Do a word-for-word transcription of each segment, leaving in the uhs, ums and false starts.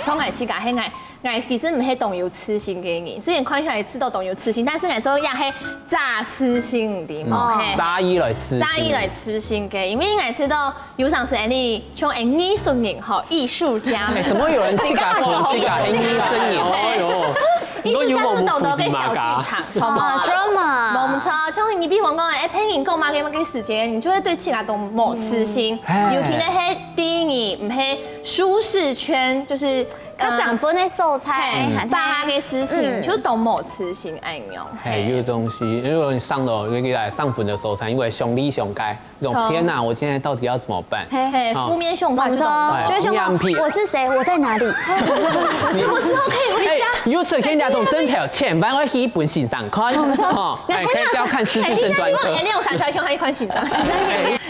講𠊎自家係𠊎，𠊎其實毋係當有自信个人，雖然看起來知道當有自信，但是𠊎說也係假自信，對無？哦。嘿。假意來自信。假意來自信个，因為𠊎知道有常時恁呢，像恁藝術人吼，藝術家。哎，怎麼有人自家說自家係藝術人？哎喲，藝術家就懂得个小劇場，好嗎？啊，drama。無錯，像你比方講，哎，別人講麼个麼个時間，你就會對自家都無自信，嗯。嘿。尤其呢，係第一，你毋係舒適圈，就是較生份个所在，嘿，還係把握个事情，嗯。就都無自信恁樣。嘿，有種是，因為你上到，尤其來生份个所在，因為上理想界， 這種，天哪，我現在到底要怎麼辦？嘿。嘿，好。負面想法就懂了。哎，就會想到，我是誰？我在哪裡？我什麼時候可以回家？哎，有出現這種症頭，千萬愛去分先生看。哦，哎，可以要看失智症專科。哎，你有想出來，可以看先生。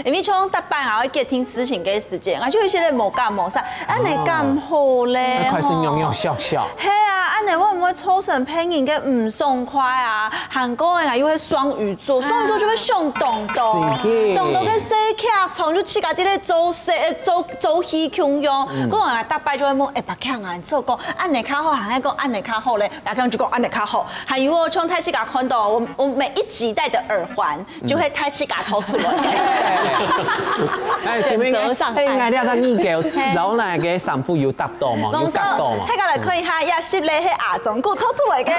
因為像逐擺啊，𠊎決定事情个時間，啊，就有一些人無敢無啥，恁呢敢好咧？哎，開始仰仰笑笑。係啊，恁呢會毋會造成別人个毋爽快啊？ 還過啊，又係雙魚座，雙魚座就會想當多，真的。當多个細劇場，就自家在那做事，呃，做，做戲共樣。嗯。我啊，逐擺就會問，哎，阿強啊，你做講恁呢較好，還係講恁呢較好咧？阿強就講恁呢較好。還有哦，像大自家看到，我，我每一集戴的耳環，嗯。就會大自家偷出來。哎，請問，選擇障礙。哎，哎，你看你給老奶奶个衫褲有搭到嗎？有搭到嗎？大家來看一下，也是咧，係阿忠哥偷出來个。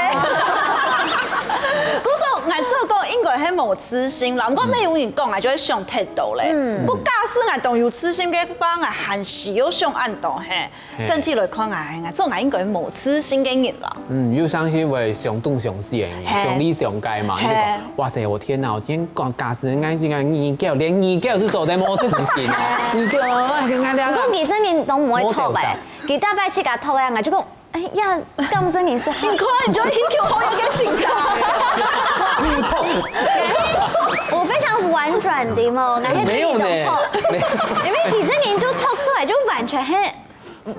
故所，𠊎照講應該係無自信啦，毋過乜有人講啊，就會想忒多咧。嗯。不假使𠊎當有自信个話，𠊎還係有想恁多嘿。嘿。整體來看，𠊎，𠊎做𠊎應該無自信个人啦。嗯，有常時會想東想西个人，嘿。想理想界嘛，嘿。你就講，哇塞，我天哪，我今天講假使人家這個研究，連研究都做得無自信哦。研究，哎，人家兩個。毋過其實人都毋會讀誒，無得讀。佢逐擺自家讀誒，𠊎就講， 哎呀，講真的是很，你看，你就會去求好友跟先生。互動。我非常婉轉的嘛，哪些沒有呢。因為你這年就talk出來就完全很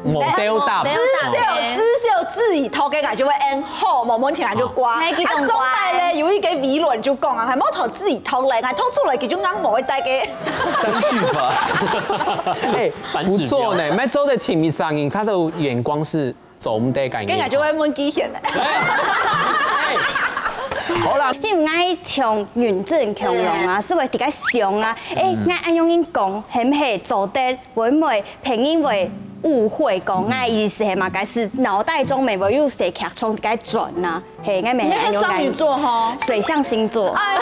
無表達。無表達。至少，至少自己talk个，就會嗯好，無問題，就乖。哦。啊，上擺咧，有一個微軟就講啊，還無同自己talk咧，還talk出來，佢就硬無會帶个。三句吧。哎，不錯呢，蠻做得親密聲音，他的眼光是 做毋得个人。跟人就會問機嫌了。哎，哎，好啦。因為𠊎像認真共樣啊，嗯。所以自家想啊，哎，嗯。𠊎恁樣講，係毋係做得，會毋會別人會誤會講，嗯。𠊎意思係嘛，該是腦袋中面會有些劇場在轉啊，嘿，𠊎乜恁樣。你係雙魚座吼？水象星座。哎喲，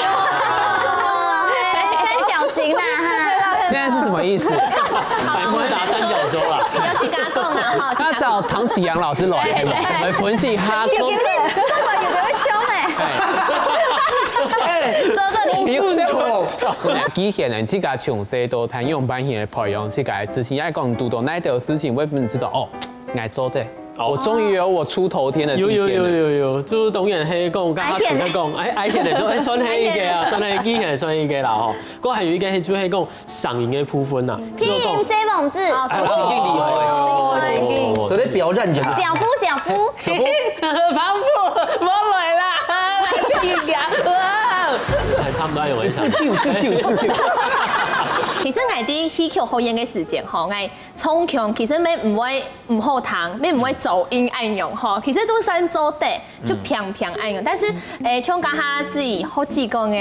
三角形啦哈。現在是什麼意思？百慕達三角洲啦。不要去跟他講啦哈。他找唐 啟陽老師來，來分析哈。有，有，有，有，有，有，有，哎。哎，做這裡。有，有。既然呢，自家從細到大仰般形來培養自家个自信，也講堵到哪兜事情，𠊎也毋知道，哦，𠊎做得，哦。我終於有我出頭天的第一天了。有，有，有，有，有，就當然係講，剛剛講，哎，愛現在就，哎，算係一個啊，算係既然算一個啦，吼。不過還有一個就係講 聲音个部分吶，嗯。就講，拼音細王子。啊，哎，這個厲害哦。哦，這個表演者。小夫，小夫。小夫，胖虎，無來啦，來，你講，哇。哎，差不多有一場。自救，自救，自救。其實𠊎在戲曲學院个時間吼，𠊎唱腔其實乜毋會毋好聽，乜毋會走音恁樣吼，其實都算做得。 就平平恁樣。但是，誒，像頭下子怡學姊講个，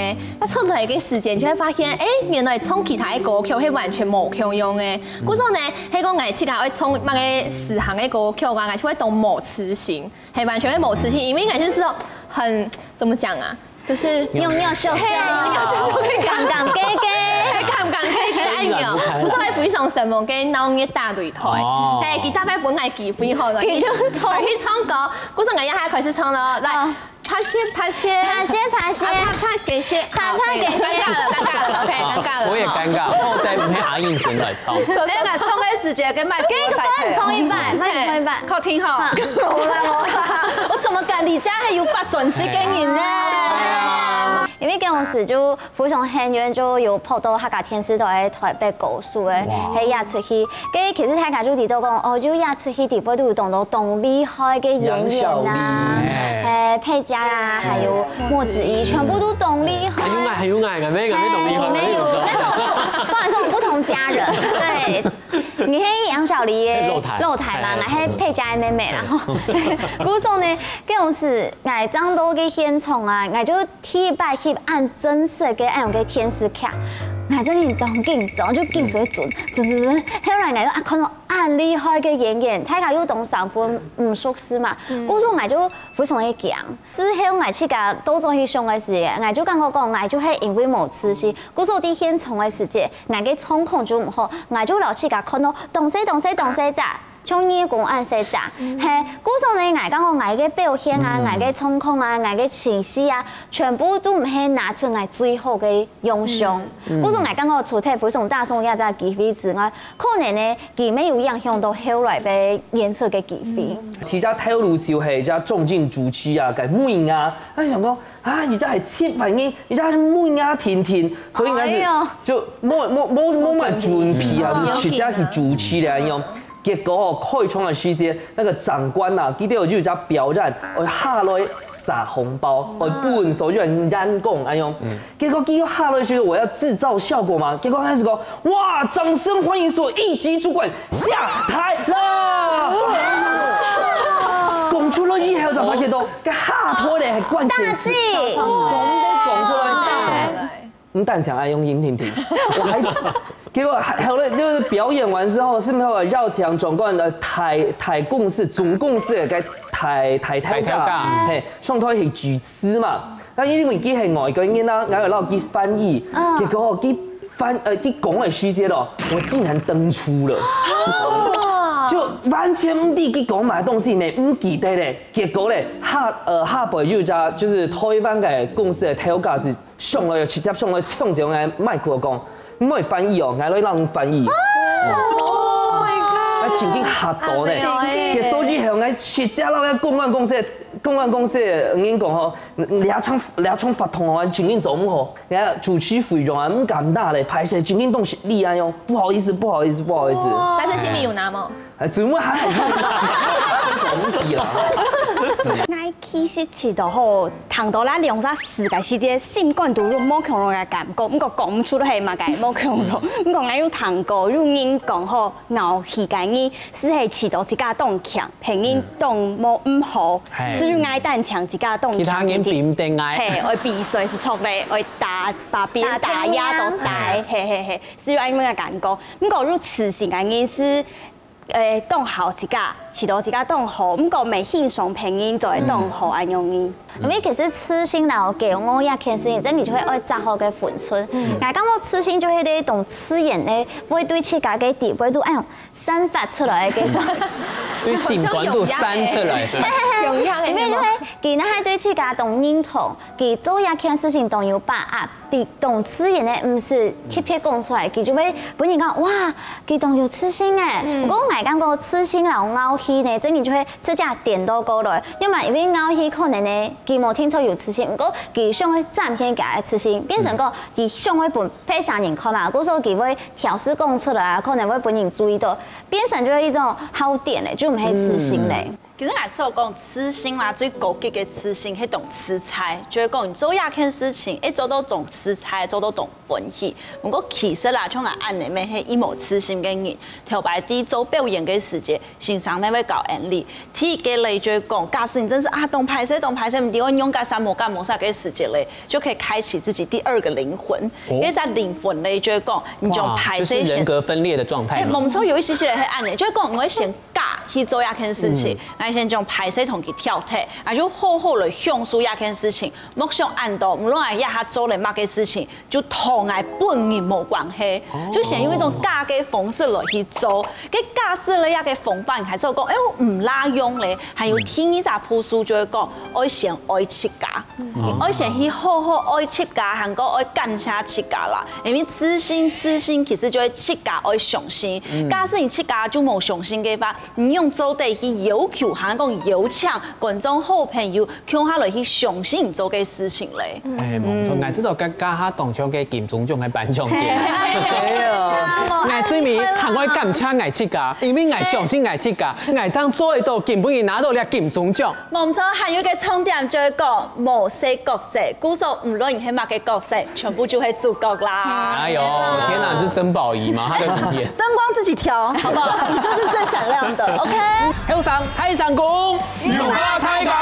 佢出來个時間就會發現，誒，原來唱其他个歌曲係完全無共樣个。故所呢，係講𠊎自家愛唱麼个時行个歌曲啊，𠊎就會當無自信，係完全會無自信，因為𠊎就係很，怎麼講啊，就是仰仰笑笑，嘿，仰仰笑笑，尷尬个个，尷尬个个恁樣，故所會非常羨慕个鬧熱大隊。 台。哦。嘿，佢逐擺分𠊎機會吼，來去，佢就唱。來去唱歌。故所𠊎這下開始唱囉，來，哦。拍手，拍手。拍手，拍手。啊，拍，拍，感謝。拍，拍，感謝。好，可以了，尷尬了，尷尬了，OK，尷尬了。我也尷尬，我再陪阿英姐來唱。那個唱个時間跟麥克風擺開。給一個分，唱一半，麥克風一半。好聽哈。好。無啦，無啦。我怎麼敢？你家還有發專輯个人呢？哎。因為當時就 非常幸運就有拍到客家電視台个台北故事个，哇。係演出去。該其實大家就知道講，哦，就演出去底背都有當多當厲害个演員啊，楊小麗。哎。配角啊，還有莫子儀，全部都當厲害。還有𠊎，還有𠊎，𠊎乜，𠊎乜當厲害，哎，你們有，那種，當然是我們不同家人，對。你係楊小料理个老弟嘛，𠊎係佩嘉个妹妹啦吼。故所呢，該當時𠊎正到該現場啊，𠊎就第一擺翕恁真實个恁樣个電視劇，𠊎真个當緊張，就緊張个準準準準。後來𠊎又啊看到恁厲害个演員，大家又當生份毋熟識嘛，故所𠊎就非常个驚。之後𠊎自家倒轉去想个時節，𠊎就感覺講，𠊎就係因為無自信，故所在現場个時節，𠊎个狀況就毋好，𠊎就摎自家看到當細當細當細隻。 像耳公恁細隻，係，故所呢，𠊎感覺𠊎个表現啊，𠊎个狀況啊，𠊎个情緒啊，全部都毋係拿出𠊎最好个樣相。故所𠊎感覺除忒非常大眾這隻機會之外，可能呢，佢乜有影響到後來个演出个機會。其實頭路就係這種種主持啊，个妹啊，佢想講啊，你這係七萬人，你這係妹啊，婷婷，所以應該是就無無無無麼準備啊，就直接去主持了恁樣。 結果哦，開場个時節，那個長官啊，佢兜有一隻表演，愛下來撒紅包，愛分所有人演講恁樣。結果佢下來時，我要製造效果嘛，結果開始講，哇，掌聲歡迎所有一級主管下台啦！講出來以後才發現到，該下台咧係關鍵詞，大忌。總得講出來。 毋單淨愛用音婷婷，我還結果還後來就是表演完之後，是不是有邀請總管的台台公司總公司的該台台台台台台嘿，上台去致詞嘛。那因為佢係外國人啊，然後讓佢翻譯，結果佢翻呃佢講个時節咯，我竟然登出了，就完全毋知佢講麼个東西呢，毋記得咧。結果咧，下呃下背有一家就是台灣个公司的頭家是 上來直接上來搶搶个麥克講，毋會翻譯哦，𠊎來讓你翻譯。Oh my god！𠊎正經嚇到呢。結束以後，𠊎直接摎該公關公司，公關公司个人講吼，這場這場活動吼，正經做毋好，人家主持費用啊，毋敢拿咧，歹勢，正經東西你啊用，不好意思，不好意思，不好意思。但是前面有拿嗎？ 哎，主持人還好，真講啦。𠊎其實試著吼，聽著這兩隻字个時節，心肝肚有無共樣个感覺，毋過講毋出係麼个無共樣。毋過𠊎有聽過，有人講吼，鬧戲个人，係係試著自家當強，別人當無毋好，係有𠊎單淨自家當強。其他人比毋得𠊎。係，愛比誰係著咧，愛打，把別人打壓到底，係係係，係有恁樣个感覺。毋過有自信个人係 誒，當好自家，試著自家當好，毋過毋係欣賞別人做得當好恁樣呢。因為其實自信摎驕傲這件事情，真个就係愛抓好个分寸。𠊎感覺自信就係一種自然个，會對自家个地位都恁樣散發出來个該種。對心肝肚散出來。有影个，因為就係佢若係對自家當認同，佢做這件事情當有把握， 佢當自然个，毋使特別講出來，佢就會分人講，哇，佢當有自信誒。毋過𠊎感覺自信摎傲氣呢，真个就會直接顛倒過來。因為因為傲氣可能呢，佢無定著有自信，毋過佢想愛展現佢个自信，變成講佢想愛分別儕人看嘛，故所佢會挑事講出來啊，可能會分人注意到，變成就係一種好點咧，就毋係自信咧。 其實𠊎想講，自信啦，最高級个自信係當自在，就係講你做這件事情，會做到當自在，做到當歡喜。毋過其實啦，像𠊎恁樣乜係一無自信个人，頭擺在做表演个時節，先生乜會教𠊎俚，第一个咧就係講，假使你真係啊，當歹勢，當歹勢，毋知愛仰結煞，無結無煞个時節咧，就可以開啟自己第二个靈魂。哦。該隻靈魂咧就係講，你將哇，歹勢先就是人格分裂的狀態嘛。誒，無錯，有一些些人係恁樣，就係講，你愛先 假去做這件事情，𠊎先將歹勢同佢跳忒，𠊎就好好來享受這件事情。莫想恁多，無論𠊎這下做了麼个事情，就同𠊎本人無關係，就先用一種假个方式來去做。該假使了這个方法，你還做講，哎，毋罅用咧，還有第二隻步數就係講，愛先愛自家。 愛先去好好愛自家，還過愛感謝自家啦。因為自信，自信其實就係自家愛相信。假使你自家就無相信个話，你樣做得去要求，還講邀請觀眾好朋友共下來去相信你做个事情咧。哎，無錯，𠊎知道，該該下當像个金鐘獎个頒獎典禮。哎喲，𠊎最尾還愛感謝𠊎自家，因為𠊎相信𠊎自家，𠊎正做得到今晡日拿到這金鐘獎。無錯，還有一個重點就係講，無設角色，故所無論你係麼个角色，全部就係主角啦。哎喲，天哪，是曾寶儀嗎？她的名言。燈光自己調，好不好？你就是最閃亮的，OK？後生，大聲公，有話大家